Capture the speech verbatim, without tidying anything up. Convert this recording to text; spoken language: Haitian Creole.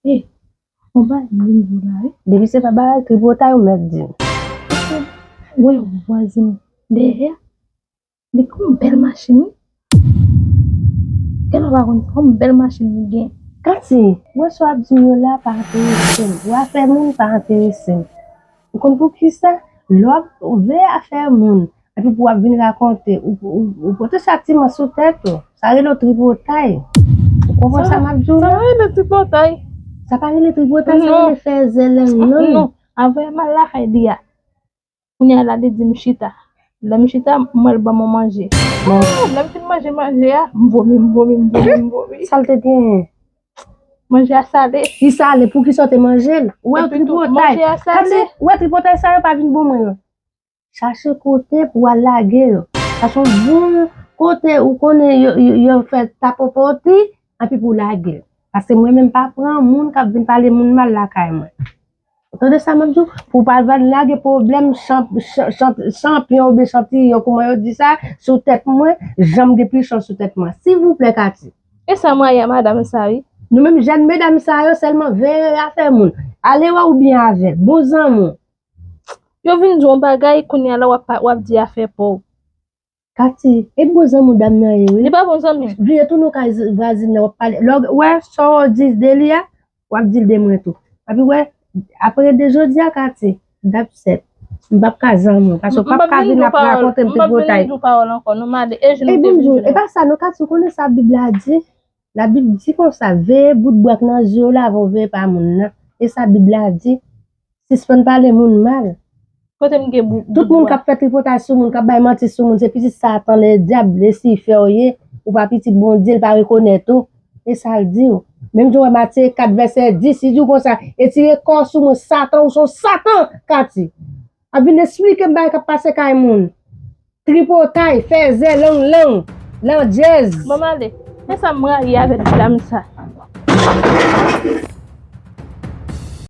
Wi, on bagay m vin di w la, wi. Depi se pa bagay tripotay ou mèt di m. Ou wè vwazin dèyè, li gen yon bèl machin, wi. Kè m pa konn, se yon bèl machin li gen. Katy, ou wè sa w ap di m yo la pa enterese m. Ou afè moun pa enterese m. Ou konn poukisa? Lè w ap veye afè moun, epi pou w ap vin rakonte, ou, ou, ou pote sa ti man sou tèt ou. Sa rele w tripotay. Ou konprann sa m ap di w la? Sa rele tripotay. Sa pa rele tripotay, sa rele fè zèlèng non. Non, avè m al lakay li a. Kounye a la, li di m chita. Lè m chita, m wè l ban mwen manje. Lè m fin manje manje a, m vomi, m vomi, m vomi, m vomi. Sa l te genyen? Manje a sale. Li sale, poukisa w te manje l? Ou wè tripotay. Manje a sale. Ou wè tripotay sa yo pa vin bon mwen yo. Chache kote pou w al lage yo. Chache yon bon kote ou konnen yo, yo, yo fè tapopoti, epi pou w lage l. Paske mwen menm pa pran moun k ap vin pale moun mal lakay mwen. Ou tande sa m ap di w? Pou w pa vin lage pwoblèm chanp, chanp, chanpyon oubyen chanpiyon, kouman yo di sa, sou tèt mwen, jan m gen pichon sou tèt mwen. Silvouplè, Katy. E sa m rayi a madanm sa, wi. Nou menm jèn medam sa yo sèlman veye afè moun. Ale wè oubyen avè l. Bon zanmi w. Yo vin di yon bagay, kounye a la w ap, w ap di afè pa w. Katy, e bon zanmi w dam nan ye, wi. Li pa bon zanmi m. Vire tounen w kay vwazin nan, w ap pale. Lè w wè sa w di de li a, w ap di l de mwen tou. Epi wè, apre de jodi a, Katy, dap sèt. M p ap ka zanmi w, paske w p ap ka vin ap rakonte m tripotay. M p ap vin di w pawòl ankò, non, m ale, e je nou te vin jwenn. E pa sa, non, Katy, ou konnen sa Bib la di? Labib di konsa, veye bout bwa k nan zye w la avan w veye pa moun nan. E sa Bib la di. Sispann pale moun mal. Kote m gen bout bwa? Tout moun k ap fè tripotay sou moun, k ap bay manti sou moun, se pitit Satan, Ledyab, Lisifè w ye. Ou pa pitit Bondye, l pa rekonèt ou. E sa l di w. Menm jan w wè Matye kat vèsè dis, li di w konsa, etire kò w sou mwen, Satan, ou se yon Satan, Katy. Ap vin esplike m bagay k ap pase kay moun. Tripotay, fèzè, lang lang, landjèz. Bon, m ale. E sa m rayi avèk dam sa.